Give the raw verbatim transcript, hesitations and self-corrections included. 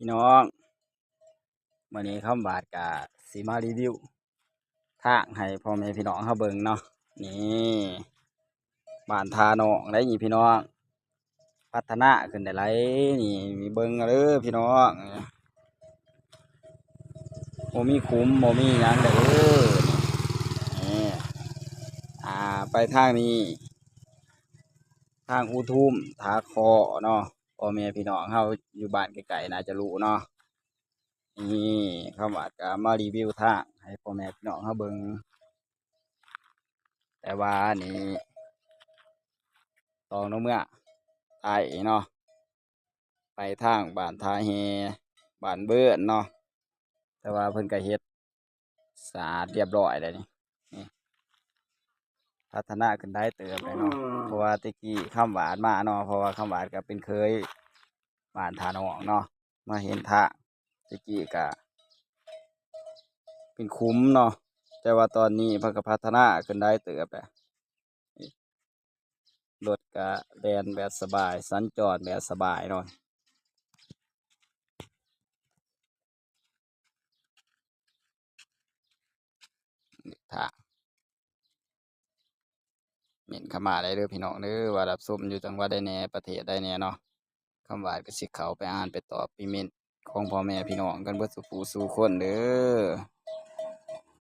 พี่น้อง มื้อนี้คำหวาดกะสิมารีวิวทางให้พ่อแม่พี่น้องเฮาเบิ่งเนาะ นี่ บ้านท่าหนองได้นี่พี่น้อง พัฒนาขึ้นได้หลาย นี่ มีเบิ่งเอาเด้อพี่น้อง บ่มีขุม บ่มีหยังเด้อ นี่ อ่า ไปทางนี้ ทางอุทุม ท่าเคาะเนาะ พ่อแม่พี่น้องเฮาอยู่บ้านไกลๆ น่าจะรู้เนาะ นี่ คำหวาดกะมารีวิวทางให้พ่อแม่พี่น้องเฮาเบิ่ง แต่ว่านี่ ตองลงเมือใต้เนาะ ไปทางบ้านท่าแฮ บ้านเบิ่นเนาะ แต่ว่าเพิ่นกะเฮ็ดสะอาดเรียบร้อยแล้วนี่ นี่ พัฒนาขึ้นได้เติบเลยเนาะ เพราะว่าแต่กี้คำหวาดมาเนาะ เพราะว่าคำหวาดกะเป็นเคยบ้านท่าหนองเนาะ มาเห็นทางแต่กี้กะเป็นขุมเนาะ แต่ว่าตอนนี้เพิ่นกะพัฒนาขึ้นได้เติบแล้ว รถกะแล่นแบบสบาย สัญจรแบบสบายเนาะ ทาง เม้นเข้ามาได้เด้อพี่น้องเด้อ ว่ารับชมอยู่จังหวัดใดแหน่ ประเทศใดแหน่เนาะ คำหวาดกะสิเข้าไปอ่านไปตอบเม้นของพ่อแม่พี่น้องกันเบิดสู่ผู้สู่คนเด้อ